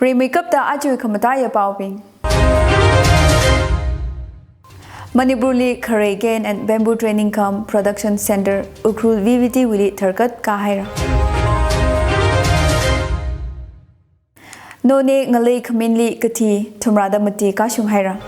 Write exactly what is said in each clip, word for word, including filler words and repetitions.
Rimeikapta ajawui khamataiya paobing. Manipurli Kharei Cane and Bamboo Training cum Production Center Ukhrul V V T wuili tharkat kahaira. Noney ngalei khaminli kathi thumrada mati kashung haira.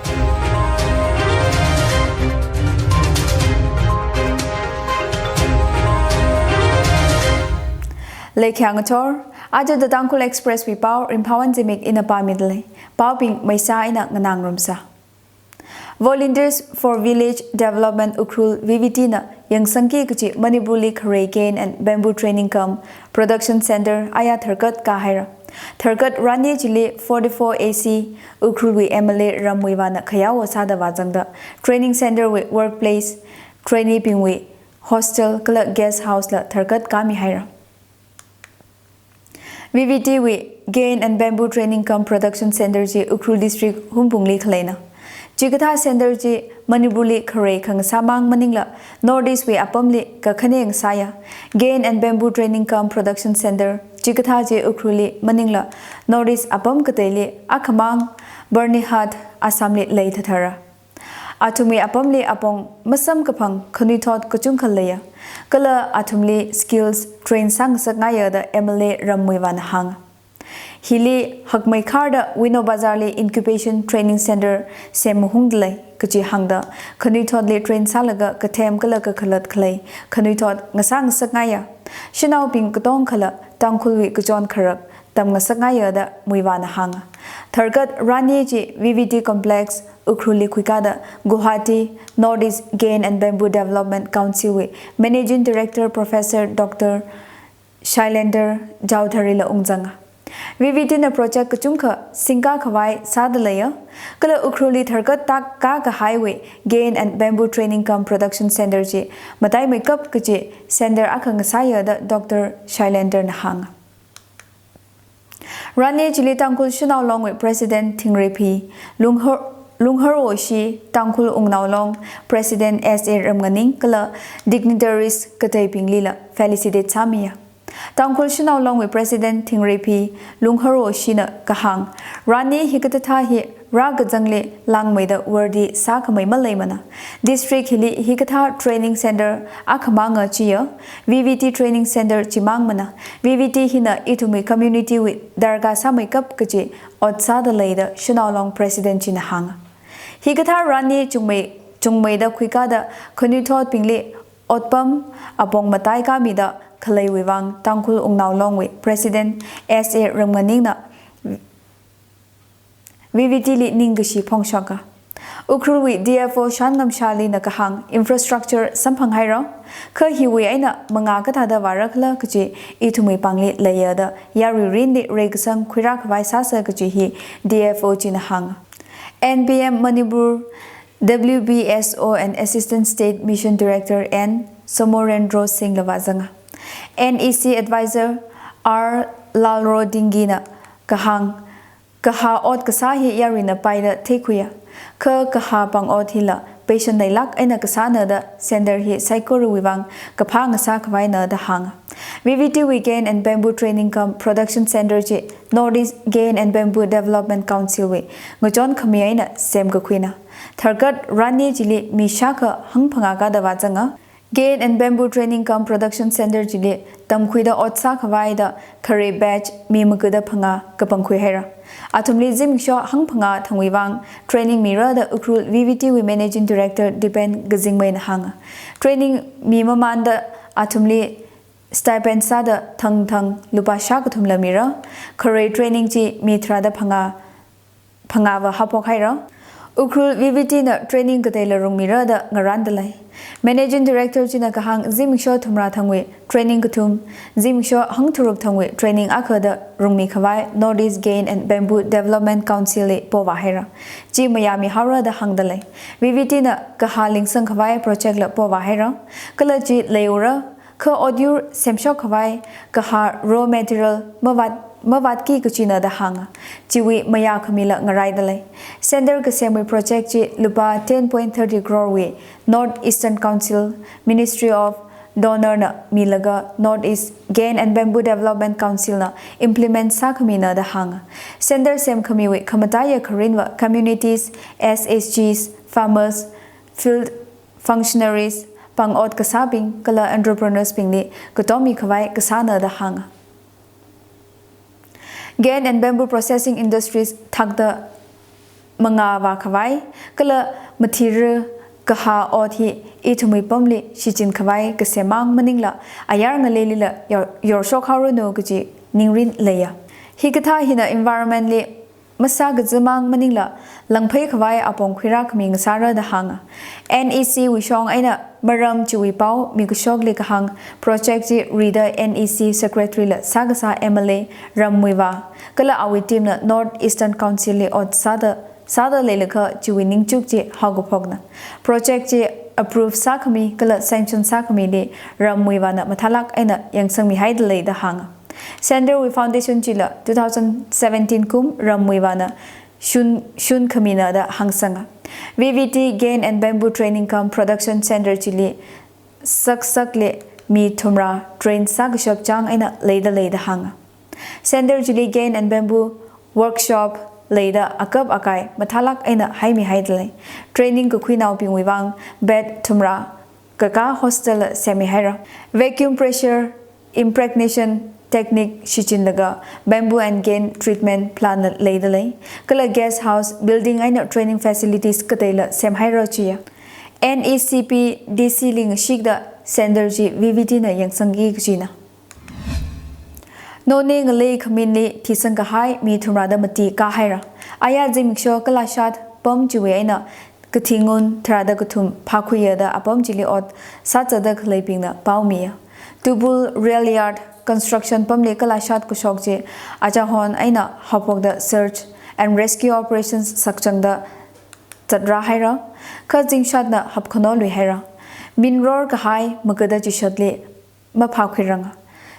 Leikhyang achor, aja The Tangkhul Express wui pao Ringphāwon Zimik ina pāmidalei. Paobing maisa ina nganāngarumsa. Volunteers for Village Development Ukhrul V V T na yangsangki kachi Manipurli Kharei Cane and Bamboo Training cum Production Center aya tharkat kahaira. Tharkat ranni chili forty-four A C Ukhrulwui M L A Ram Muivahna khayao sāda vāzangda training center wui workplace, trainee bingwui hostel kala guest house la tharkat kami haira. V V T wui Cane and Bamboo Training cum Production Center chi Ukhrul District Hungpungli khaleina. Chikathā center chi Manipurli kharei khangasāmang maningla North East wui apamli kakhane ngasāya. Cane and Bamboo Training cum Production Center chikathā chi Ukhrulli maningla North East apam kateili akhamang Byrnihat Assamli leithathara. Athumwui apamli apong masamkaphang khanuithot kachungkha leiya. Kala athumli skills train sāngasakngaiya da M L A Ram Muivahna hānga. Hili hakmeikharda Wino Bazarli Incubation Training Center sem mahungdalei kachi hāngda khanuithotli train sālaga kathem kala kakhalat khalei khanuithot ngasāngasakngaiya. Shanaobing katongkhala Tangkhulwui kachon kharak tamngasakngaiya da Muivahna hānga. Tharkat ranni chi V V T Complex Ukhrulli khuikada Guwahati North East Cane and Bamboo Development Council wui Managing Director Professor Doctor Shailendra Chowdhury la ungzanga. V V T na project kachungkha singkakhavai sādaleiya, kala Ukhrulli tharkat tak kakahaiwui Cane and Bamboo Training cum Production Center chi mataimeikap kachi center akha ngasāya da Doctor Shailendra na hānga. Ranni chili Tangkhul Shanao Longwui President Thingreiphi Lunghar-, Lungharoshi, Tangkhul Wungnao Long President S A Ramnganing kala dignitaries kateibingli la felicitate sāmiya. Tangkhul Shanao Longwui President Thingreiphi Lungharoshina kahāng, ranni hikathā hi rākazangli langmeida worthy sākhamei maleimana. District hili hikathā training center akhamanga chiya, V V T training center chimangmana. V V T hina ithumwui community wui darkar sāmeikap kachi ot sādalei da Shanao Long President china hānga. Hikathā ranni chungmei, chungmeida khuikada khanuithotbingli otpam apong matai kamida khaleiwui vang Tangkhul Wungnao Longwui President S A Ramnganingna V V T li ningkashi phongshoka. Ukhrulwui D F O Shanngamshalina kahāng infrastructure samphang haira. Kha hiwui eina mangā kathāda vārakhala kachi ithumwui pāngli leiya da yarui rinli reikasang khuirākhavai sāsa kachi hi D F O china hānga. N B M Manipur W B S O and Assistant State Mission Director N Somorendro Singh la vāzanga. N E C Advisor R Lalrodingina kahāng, kahā ot kasā hi yaruina paida theikhuiya. Kha kahā pāng ot hila patient leilāk eina kasāna da center hi saikorawui vang kaphā ngasākhavaina da hānga. V V T wui Cane and Bamboo Training cum Production Center chi North East Cane and Bamboo Development Council wui ngachonkhami eina semkakhuina. Tharkat ranni chili mi shākha hangphangā kada vāzanga. Cane and Bamboo Training cum Production Center chili tamkhuida ot sākhavai da kharei batch mi magada phangā kapangkhui haira. Athumli zimiksho hangphangā thangwui vang training mira da Ukhrul V V T wui Managing Director Dipen Kazingmeina hānga. Training mi mamānda athumli stipend sāda thangthang lupā shākathumla mira. Kharei training chi mi tharāda phangā, phangāva haophok haira. Ukhrul V V T na training kateila rungmira da ngarāndalei. Managing Director china kahāng zimiksho thumrā thangwui training kathum, zimiksho hangtharuk thangwui training akha da rungmikhavai North East Cane and Bamboo Development Council li povā haira. Chi mayāmihaora da hāngdalei. V V T na kahā lingsangkhavai project la povā haira. Kala chi leiura, kha otyur semshokkhavai kahā raw material mavāt, mavātki kachina da hānga. Chiwui mayākhamila ngaraidalei. Center kasemwui project chi lupā ten point thirty crore wui North Eastern Council, Ministry of donor na milaga North East Cane and Bamboo Development Council na implement sākhamina da hānga. Center semkhamiwui khamataiya kharinva communities, S H Gs, farmers, field functionaries, pāng ot kasābing kala entrepreneurs bingli katommi khavai kasāna da hānga. Cane and bamboo processing industries thakta mangā vākhavai kala mathira kahā ot hi ithumwui pamli shichin khavai kasem mang maningla ayar ngaleilila yor, yorshok haoranu kaji ningrin leiya. Hikathā hina environment li masā kazimang maningla langphei khavai apong khuirākhami ngasāra da hānga. N E C wui shong eina maram chiwui pao mikashokli kahāng project chi rida N E C secretary la sākasā M L A Ram Muivah kala awui team na North Eastern Council li ot sāda, sāda leilakha chiwui ningchuk chi haokaphokna. Project chi approve sākhami kala sanction sākhamili Ram Muivah na mathālāk eina yangsangmihaida lei da hānga. Center wui foundation chila two thousand seventeen kum Ram Muivah na shun, shunkhamina da hāngsanga. V V T Cane and Bamboo Training cum Production Center chili saksakli mi thumra train sākashap chang eina leida lei da hānga. Center chili cane and bamboo workshop leida akap akai mathālāk eina haimihaida lei. Training kakhuinaobingwui vang bed thumra kakā hostel semmihaira. Vacuum pressure impregnation technique shichinlaga bamboo and cane treatment plant leida lei. Kala guest house, building eina training facilities kateila semhaira chiya. N E C P D C li ngashikda center chi V V T na yangsangki kajina. Noney ngalei khaminli thisang kahai mi thumra da mati kāhaira. Aya zimiksho kalashat pam chiwui eina kathi ngun tharāda kathum phākhuiya da apam chili ot sāzatda khaleibingna pao miya. Tubul Rail Yard construction pamli kalashat kashok chi achahon eina haophokda search and rescue operations sakchangda zatrāhaira. Kha zingshatna hapkhano luihaira. Minror kahai magada chishatli maphākhuiranga.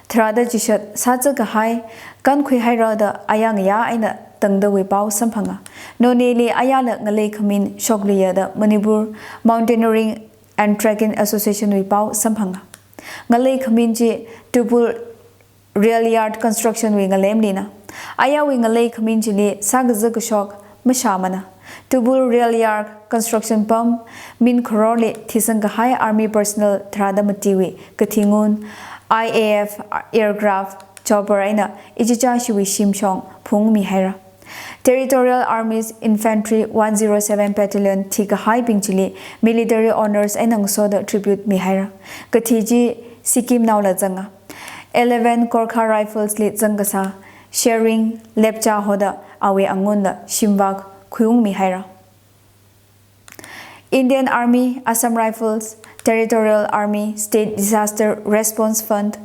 Tharāda chishat sāza kahai kankhuihaira da aya ngayā eina tangdawui pao samphanga. Noneyli ayala ngalei khamin shokluiya da Manipur Mountaineering and Trekking Association wui pao samphanga. Ngalei khamin chi Tubul Rail Yard construction wui ngalemlina. Ayawui ngalei khamin chili sākaza kashok mashāmana. Tubul Rail Yard construction pam min kharorli thisang kahai army personnel tharāda matiwui kathi ngun, I A F aircraft, chopper eina ichicha shiwui shimshong phungmihaira. Territorial Army's Infantry one zero seven Battalion thikahaibing chili military honours eina ngasoda tribute mihaira. Kathi chi Sikkimnaola zanga. Eleven Gorkha Rifles li zangkasā Shering Lepcha hoda awui angunla shimvak khuiungmihaira. Indian Army, Assam Rifles, Territorial Army, State Disaster Response Fund,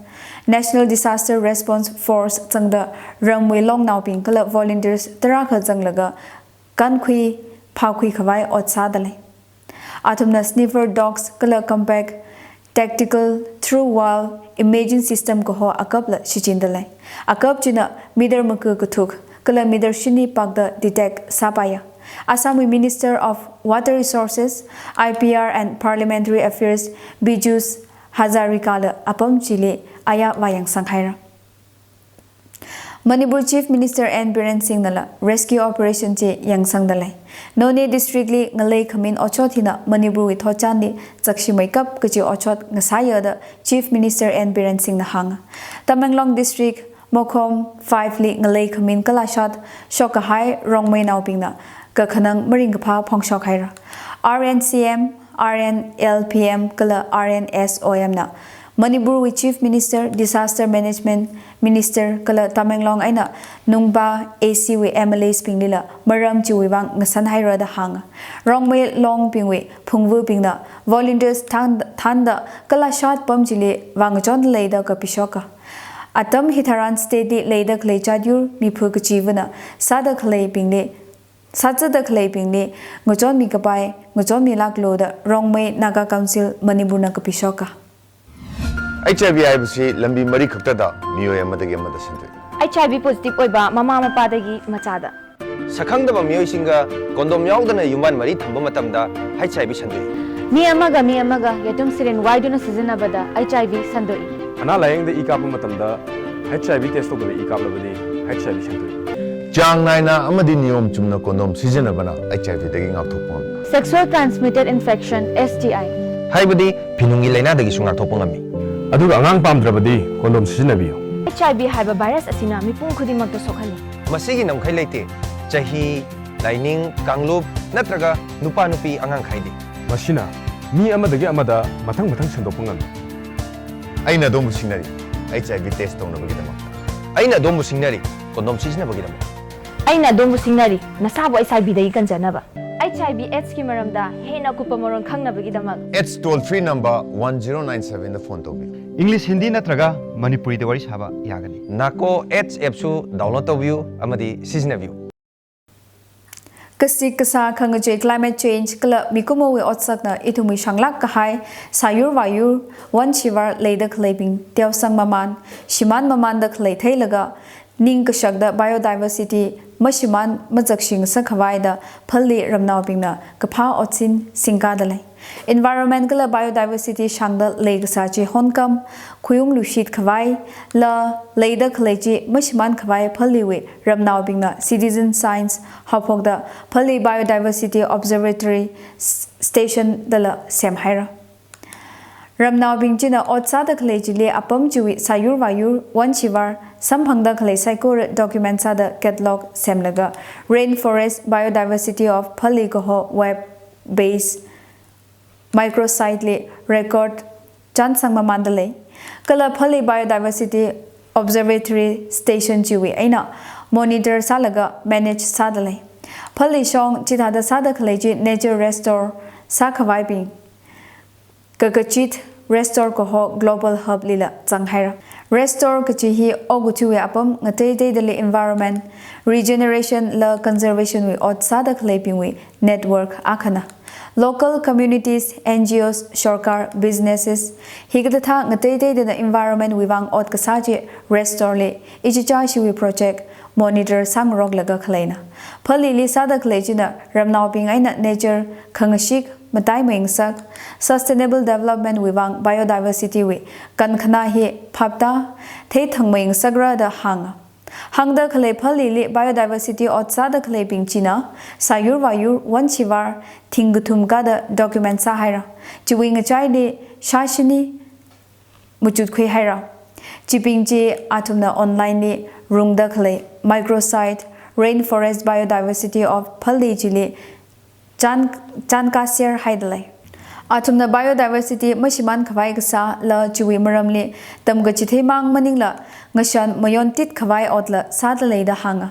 National Disaster Response Force zangda ramwui longnaobing kala volunteers tarākha zanglaga kankhui phākhui khavai ot sāda lei. Athumna sniffer dogs kala compact tactical through wall imaging system kaho akapla shichinda lei. Akap china meter maku kathuk kala meter shini pakda detect sāpaiya. Assamwui Minister of Water Resources, I P R and Parliamentary Affairs Piyush Hazarika la apam chili aya vāyangsanghaira. Manipur Chief Minister N Biren Singh nala rescue operation chi yangsangda lei. Noney District li ngalei khamin otshot hina Manipur wui thotchanli zakshimeikap kachi otshot ngasāya da Chief Minister N Biren Singh na hānga. Tamenglong District, Mokhom five li ngalei khamin kalashat shok kahai Rongmeinaobingna kakhanang maringkaphā phongshok haira. R N C M, R N L P M kala R N S O M na Manipur wui Chief Minister, Disaster Management Minister kala Tamenglong eina Nungba A C wui M L As binglila maram chiwui vang ngasanhaira da hānga. Rongmei longbingwui phungvabingna volunteers thān, thānda kalashat pam chili vāngachon leida kapishoka. Atam hitharan state li leida khalei chatyur miphu kachivana sāda khaleibingli, sāzada khaleibingli ngachonmi kapai, ngachonmilāklu da Rongmei Naga Council Manipur na kapishoka. H I V ꯍꯥꯏꯕꯁꯤ ꯂꯝꯕꯤ ꯃꯔꯤ ꯈꯛꯇꯗ ꯃꯤꯑꯣꯏ ꯑꯃꯗꯒꯤ ꯑꯃꯗ ꯁꯟꯗꯣꯛꯏ꯫ H I V positive ꯑꯣꯏꯕ ꯃꯃꯥ ꯃꯄꯥꯗꯒꯤ ꯃꯆꯥꯗ꯫ ꯁꯛꯈꯪꯗꯕ ꯃꯤꯑꯣꯏꯁꯤꯡꯒ condom ꯌꯥꯎꯗꯅ ꯌꯨꯝꯕꯥꯟ ꯃꯔꯤ ꯊꯝꯕ ꯃꯇꯝꯗ H I V ꯁꯟꯗꯣꯛꯏ꯫ Mi amaga mi amaga yathum syringe waiduna sizinabada H I V santoki. ꯑꯅꯥ ꯂꯥꯌꯦꯡꯗ ꯏ ꯀꯥꯞꯄ ꯃꯇꯝꯗ H I V test ꯇꯧꯗꯕ ꯏ ꯀꯥꯞꯂꯕꯗꯤ H I V ꯁꯟꯗꯣꯛꯏ꯫ ꯆꯥꯡ ꯅꯥꯏꯅ ꯑꯃꯗꯤ ꯅꯤꯌꯣꯝ ꯆꯨꯝꯅ condom ꯁꯤꯖꯤꯟꯅꯕꯅ H I V ꯗꯒꯤ ꯉꯥꯛꯊꯣꯛꯄ ꯉꯝꯃꯤ꯫ Sexual transmitted infection, S T I. ꯍꯥꯏꯕꯗꯤ ꯐꯤꯅꯨꯡꯒꯤ ꯂꯥꯏꯅꯥꯗꯒꯤꯁꯨ ꯉꯥꯛꯊꯣꯛꯄ ꯉꯝꯃꯤ꯫ ꯑꯗꯨꯒ ꯑꯉꯥꯡ ꯄꯥꯝꯗ꯭ꯔꯕꯗꯤ condom ꯁꯤꯖꯤꯟꯅꯕꯤꯌꯨ꯫ H I V ꯍꯥꯏꯕ virus ꯑꯁꯤꯅ ꯃꯤꯄꯨꯝ ꯈꯨꯗꯤꯡꯃꯛꯇ ꯁꯣꯛꯍꯜꯂꯤ꯫ ꯃꯁꯤꯒꯤ ꯉꯝꯈꯩ ꯂꯩꯇꯦ꯫ ꯆꯍꯤ, ꯂꯥꯏꯅꯤꯡ, ꯀꯥꯡꯂꯨꯞ ꯅꯠꯇ꯭ꯔꯒ ꯅꯨꯄꯥ ꯅꯨꯄꯤ ꯑꯉꯥꯡ ꯈꯥꯏꯗꯦ꯫ ꯃꯁꯤꯅ ꯃꯤ ꯑꯃꯗꯒꯤ ꯑꯃꯗ ꯃꯊꯪ ꯃꯊꯪ ꯁꯟꯗꯣꯛꯄ ꯉꯝꯃꯤ꯫ ꯑꯩꯅ ꯑꯗꯣꯝꯕꯨ ꯁꯤꯡꯅꯔꯤ, H I V test ꯇꯧꯅꯕꯒꯤꯗꯃꯛꯇ꯫ ꯑꯩꯅ ꯑꯗꯣꯝꯕꯨ ꯁꯤꯡꯅꯔꯤ, condom ꯁꯤꯖꯤꯟꯅꯕꯒꯤꯗꯃꯛ꯫ ꯑꯩꯅ ꯑꯗꯣꯝꯕꯨ ꯁꯤꯡꯅꯔꯤ, ꯅꯁꯥꯕꯨ H I V ꯗꯒꯤ ꯀꯟꯖꯅꯕ꯫ H I V AIDS ꯀꯤ ꯃꯔꯝꯗ ꯍꯦꯟꯅ ꯑꯀꯨꯞꯄ ꯃꯔꯣꯜ ꯈꯪꯅꯕꯒꯤꯗꯃꯛ꯫ AIDS toll free number one zero nine seven ꯗ phone ꯇꯧꯕꯤꯌꯨ꯫ English, Hindi ꯅꯠꯇ꯭ꯔꯒ ꯃꯅꯤꯄꯨꯔꯤꯗ ꯋꯥꯔꯤ ꯁꯥꯕ ꯌꯥꯒꯅꯤ꯫ NACO AIDS app ꯁꯨ download ꯇꯧꯕꯤꯌꯨ ꯑꯃꯗꯤ ꯁꯤꯖꯤꯟꯅꯕꯤꯌꯨ꯫ Kasik kasā khangachei climate change kala mikumowui otsakna ithumwui shanglāk kahai sāyur vāyur, wan shivar leida khaleibing teosang maman, shimān mamanda khalei theilaga, ning kashakda biodiversity mashimān mazakshing sākhavai da phalli ramnaobingna kaphā otsin singkada lei. Environment kala biodiversity shāngda leikasā chi honkam, khuiung luishit khavai, la leida khalei chi mashimān khavai phalliwui ramnaobingna citizen science haophokda phalli biodiversity observatory s-, station dala semhaira. Ramnaobing china ot sāda khalei chili apam chiwui sāyur vāyur, wan shivar, samphangda khalei saikora document sāda catalog semlaga Rainforest Biodiversity of Phalli kaho web base microsite li record chānsang mamanda lei. Kala Phalli Biodiversity Observatory Station chiwui eina monitor sālaga manage sāda lei. Phalli shong chithāda sāda khalei chi nature restore sākhavaibing kakachit restore kaho global hub lila zanghaira. Restore kachi hi okathuiwui apam ngateiteidali environment regeneration la conservation wui ot sāda khaleibingwui network akhana. Local communities, N G Os, sorkar, businesses, hikathā ngateiteidana environment wui vang ot kasā chi restore li ichichāshiwui project monitor sāngaroklaga khaleina. Phallili sāda khalei china ramnaobing eina nature khangashik, matai mayingsak, sustainable development wui vang biodiversity wui kankhana hi phapta, theithang mayingasakra da hānga. Hāngda khalei phallili biodiversity ot sāda khaleibing china sāyur vāyur, wan shivar, thing kathum kada document sāhaira. Chiwui ngachaili shāshini machut khuihaira. Chibing chi athumna online li rungda khalei microsite Rainforest Biodiversity of Phalli chili chān, chānkaser haida lei. Athumna biodiversity mashimān khavai kasā la chiwui maramli tamkachithei mang maningla ngashan mayontit khavai otla sāda lei da hānga.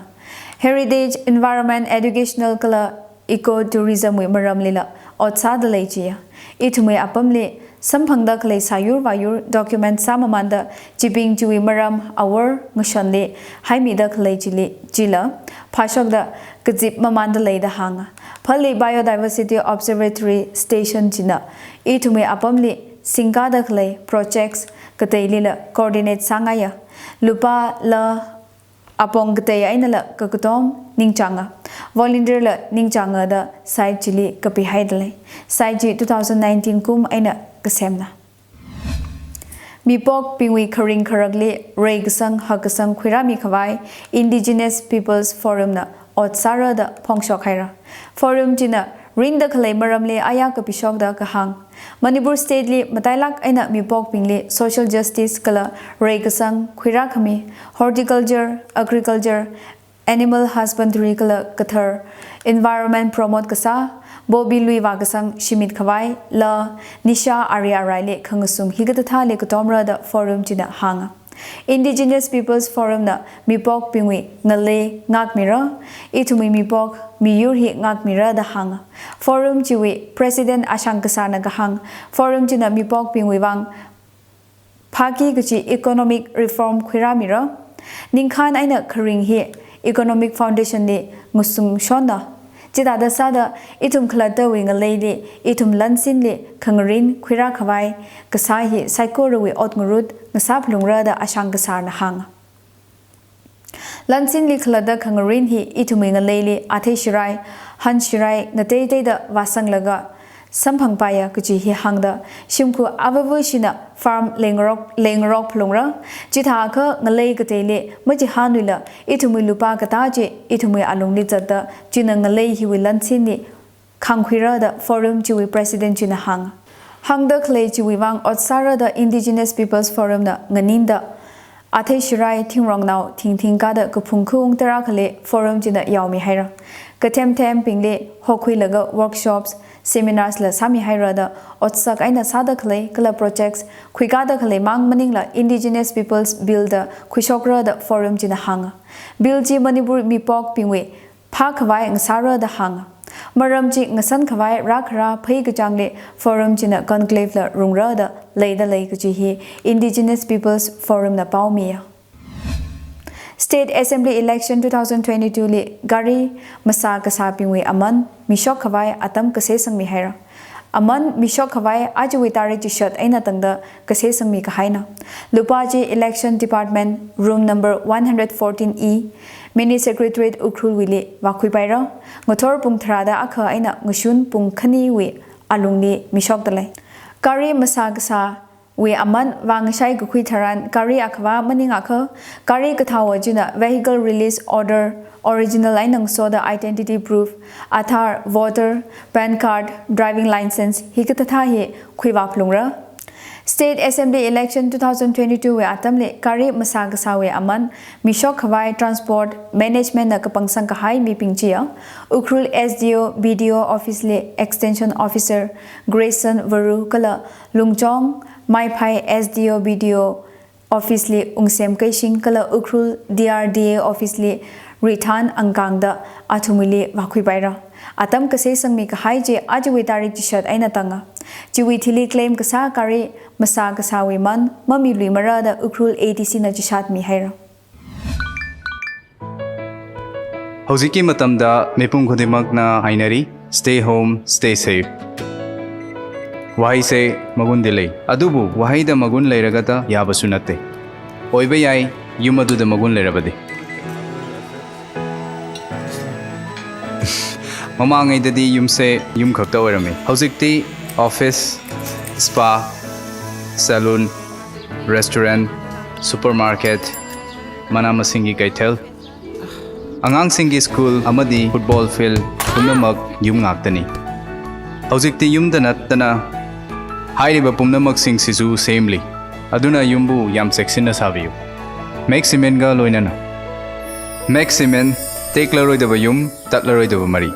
Heritage, environment, educational kala ecotourism wui maramlila ot sāda lei chiya. Ithumwui apamli samphangda khalei sāyur vāyur document sāmamanda chibing chiwui maram awor ngashanli haimida khalei chili chila phāshokda kazip mamanda lei da hānga. Phalli Biodiversity Observatory Station china ithumwui apamli singkada khalei projects kateilila coordinate sāngaiya. Lupā la apong katei einala kakatom ningchānga, volunteer la ningchānga da site chili kapihaida lei. Site chi two thousand nineteen kum eina kasemna. Mipokbingwui kharing kharakli reikasang hakkasang khuirāmi khavai Indigenous Peoples Forum na ot sāra da phongshok haira. Forum china ringda khalei maramli ayā kapishokda kahāng, Manipur State li matailāk eina mipokbingli social justice kala reikasang khuirākhami, horticulture, agriculture, animal husbandry kala kathar environment promote kasā, bobi lui vākasang shimit khavai, la nisha ari araili khangasum hikathāli katomra da forum china hānga. Indigenous Peoples Forum na mipokbingwui ngalei ngākmira, ithumwui mipok miyur hi ngākmira da hānga. Forum chiwui President Ashang Kasar na kahāng, forum china mipokbingwui vang phāki kachi economic reform khuirāmira. Ningkhān eina kharing hi economic foundation li ngasungshonna. Chithāda sāda ithum khalattawui ngaleili, ithum lansinli khangarin khuirā khavai kasā hi saikorawui ot ngarut ngasāphalungra da Ashang Kasar na hānga. Lansinli khalatta khangarin hi ithumwui ngaleili athei shirai, han shirai ngateiteida vāsanglaga samphangpaiya kaji hi hāngda, shimkhur avāvāshina farm leingarok, leingarok phalungra. Chithākha ngalei kateili machihānluila ithumwui lupā katā chi ithumwui alungli zatda, china ngalei hiwui lansinli khāngkhuira da Forum chiwui President china hānga. Hāngda khalei chiwui vang ot sāra da Indigenous Peoples Forum na nganinda, athei shirai thingrongnao thingthing kāda kaphung khaung tarākhali Forum china yaomihaira. Kathem thembingli hokhuilaga workshops, seminars la sāmihaira da, otsak eina sāda khalei kala projects khuikāda khalei mang maningla Indigenous Peoples Bill da khuishokra da Forum china hānga. Bill chi Manipur mipokbingwui phākhavai ngasāra da hānga. Maram chi ngasankhavai rākhara phei kachāngli Forum china conclave la rungra da leida lei kaji hi Indigenous Peoples Forum na paomiya. State Assembly Election two thousand twenty-two li gari masā kasābingwui aman mishokkhavai atam kasei sangmihaira. Aman mishokkhavai ajawui tarik chishat eina tangda kasei sangmi kahaina. Lupā chi Election Department, room number one hundred fourteen E, Mini Secretariat Ukhrulwuili vākhuipaira. Ngathor pung tharāda akha eina ngashun pung khaniwui alungli mishokda lei. Gari masā kasāwui aman vāngashai kakhui tharan gari akhavā maningakha, gari kathāva china vehicle release order, original eina ngasoda identity proof, Aadhaar, voter, PAN card, driving license hikathāthā hi khuivā phalungra. State Assembly Election two thousand twenty-two wui atamli gari masā kasāwui aman mishokkhavai Transport Management na kapangsang kahai mibing chiya, Ukhrul S D O B D O Office li Extension Officer Grayson Varu kala Lungchong Maiphai S D O B D O Office li Ungsem Keishing kala Ukhrul D R D A Office li Rithan Angkang da athumwuili vākhuipaira. Atam kasei sangmi kahai chi ajawui tarik chishat eina tanga. Chiwui thili claim kasā gari masā kasāwui man mamiluimara da Ukhrul A D C na chishatmihaira. ꯍꯧꯖꯤꯛꯀꯤ ꯃꯇꯝꯗ ꯃꯤꯄꯨꯝ ꯈꯨꯗꯤꯡꯃꯛꯅ ꯍꯥꯏꯅꯔꯤ, "Stay home, stay safe." ꯋꯥꯍꯩꯁꯦ ꯃꯒꯨꯟꯗꯤ ꯂꯩ, ꯑꯗꯨꯕꯨ ꯋꯥꯍꯩꯗ ꯃꯒꯨꯟ ꯂꯩꯔꯒꯇ ꯌꯥꯕꯁꯨ ꯅꯠꯇꯦ꯫ ꯑꯣꯏꯕ ꯌꯥꯏ, ꯌꯨꯝ ꯑꯗꯨꯗ ꯃꯒꯨꯟ ꯂꯩꯔꯕꯗꯤ꯫ ꯃꯃꯥꯡꯉꯩꯗꯗꯤ ꯌꯨꯝꯁꯦ ꯌꯨꯝ ꯈꯛꯇ ꯑꯣꯏꯔꯝꯃꯤ꯫ ꯍꯧꯖꯤꯛꯇꯤ office, spa, salon, restaurant, supermarket, ꯃꯅꯥ ꯃꯁꯤꯡꯒꯤ ꯀꯩꯊꯦꯜ, ꯑꯉꯥꯡꯁꯤꯡꯒꯤ school ꯑꯃꯗꯤ football field ꯄꯨꯝꯅꯃꯛ ꯌꯨꯝ ꯉꯥꯛꯇꯅꯤ꯫ ꯍꯧꯖꯤꯛꯇꯤ ꯌꯨꯝꯗ ꯅꯠꯇꯅ ꯍꯥꯏꯔꯤꯕ ꯄꯨꯝꯅꯃꯛꯁꯤꯡꯁꯤꯁꯨ ꯁꯦꯝꯂꯤ꯫ ꯑꯗꯨꯅ ꯌꯨꯝꯕꯨ ꯌꯥꯝ ꯆꯦꯛꯁꯤꯟꯅ ꯁꯥꯕꯤꯌꯨ꯫ Max Cementꯒ ꯂꯣꯏꯅꯅ꯫ Max Cement, ꯇꯦꯛꯂꯔꯣꯏꯗꯕ ꯌꯨꯝ, ꯇꯠꯂꯔꯣꯏꯗꯕ ꯃꯔꯤ꯫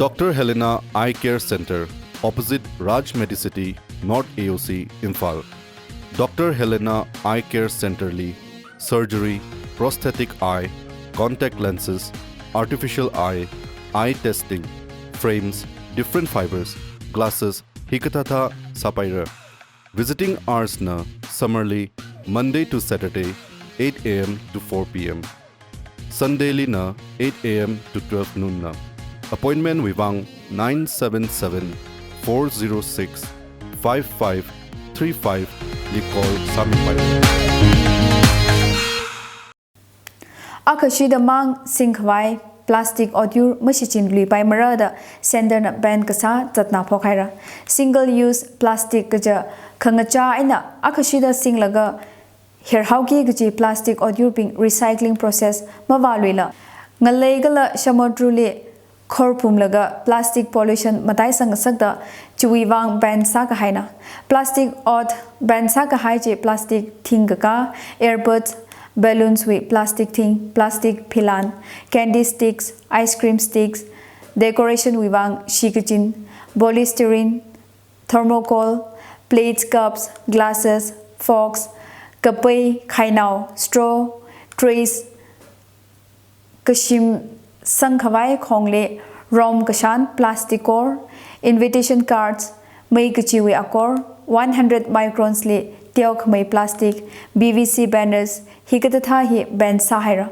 Doctor Helena Eye Care Center, opposite Raj Medicity, North A O C, Imphal. Doctor Helena Eye Care Center li surgery, prosthetic eye, contact lenses, artificial eye, eye testing, frames, different fibers, glasses, hikathāthā sāpaira. Visiting hours na summer li Monday to Saturday, eight A M to four P M. Sunday li na eight A M to twelve noon na. Appointment wui vang nine seven seven, four zero six, five five three five li call sāmipai. Akhashida mang singkhavai plastic otyur mashichinluipaimara da Centre na ban kasā zatna phokhaira. Single use plastic kaja khangachā eina akhashida singlaga herhaoki kaji plastic otyurbing recycling process mavāluila ngalei kala shamotruli khorphumlaga plastic pollution mataisang ngasakda chiwui vang ban sākahaina. Plastic ot ban sākahai chi plastic thingkakā, earbuds, balloons wui plastic thing, plastic philan, candy sticks, ice cream sticks, decoration wui vang shikachin, polystyrene, thermocol, plates, cups, glasses, forks, kapai, khainao, straw, trays, kashim sangkhavai khongli rom kashan plastic kor, invitation cards, mei kachiwui akor, one hundred microns li teokhamei plastic, P V C banners, hikathāthā hi ban sāhaira.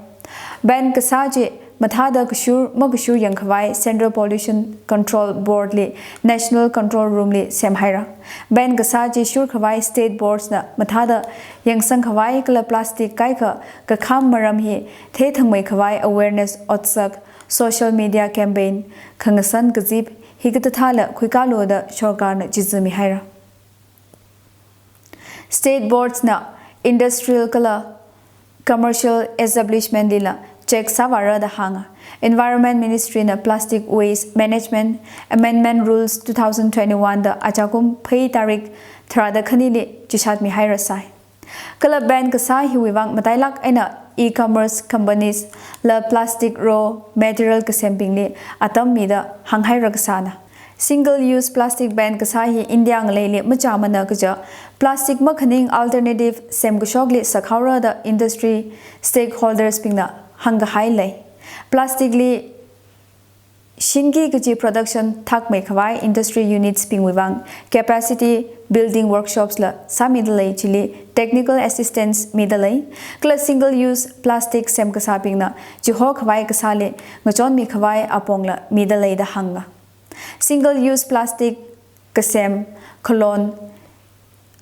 Ban kasā chi mathāda kashur makashur yangkhavai Central Pollution Control Board li National Control Room li semhaira. Ban kasā chi shurkhavai state boards na mathāda yangsangkhavai kala plastic kaikha kakham maram hi theithangmeikhavai awareness otsak, social media campaign, khangasan kazip, hikathāla khuikalu da sorkarna chizumi haira. State boards na industrial kala commercial establishment lila check sāvāra da hānga. Environment Ministry na Plastic Waste Management Amendment Rules two thousand twenty-one da achakum phei tarik tharāda khanili chishatmi haira sai. Kala ban kasā hiwui vang matailak eina e-commerce companies la plastic raw material kasembingli atam mida hānghaira kasāna. Single use plastic ban kasā hi India ngaleili machāmana kaja plastic makhaning alternative semkashokli sakhaora da industry stakeholders bingna hāngkahai lei. Plastic li shinki kaji production thakmeikhavai industry units bingwui vang capacity building workshops la sāmida lei, chili technical assistance mida lei. Kala single use plastic semkasābingna chihokhavai kasāli ngachonmikhavai apongla mida lei da hānga. Single use plastic kasem khalon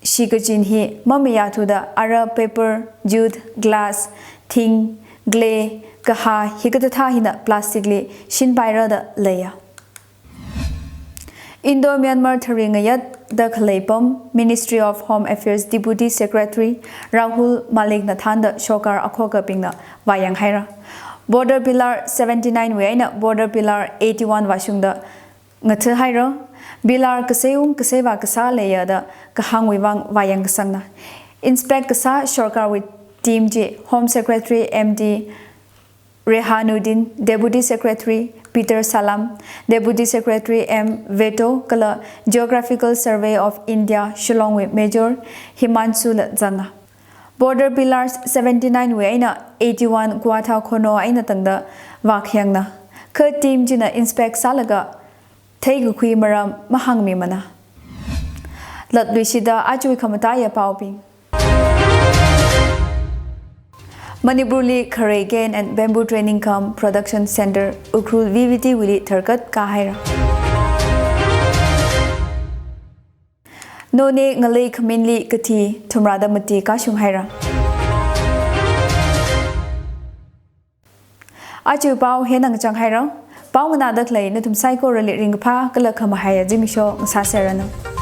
shikachin hi mamayāthuda ara paper, jute, glass, tin, clay, kahā hikathā hina plastic li shinpaira da leiya. Indo-Myanmar tharingayat da khalei pam Ministry of Home Affairs Deputy Secretary Rahul Malik na thānda sorkar akhokabingna vāyang haira. Border Pillar seventy-nine wui eina Border Pillar eighty-one vāshungda ngatha haira. Pillar kaseiung kaseivā kasā leiya da kahāngwui vang vāyang kasangna. Inspect kasā sorkarwui team chi Home Secretary M D Rehanuddin, Deputy Secretary Peter Salam, Deputy Secretary M Veto kala Geographical Survey of India Shillong wui Major Himanshu la zanga. Border Pillars seventy-nine wui eina eighty-one Kwatha Khono eina tangda vākhayangna. Kha team china inspect sālaga theikakhui maram mahāngmimana. Latluishida achui khamataiya paobing. Manipurli Kharei Cane and Bamboo Training cum Production Center Ukhrul V V T wuili tharkat kāhaira. Noney ngalei khaminli kathi thumrāda mati kashung haira. Aja pao hieina ngachang haira. Pao nganāda khalei nathum saikorali ringkaphā kala khamahaiya zimiksho ngasāserranu.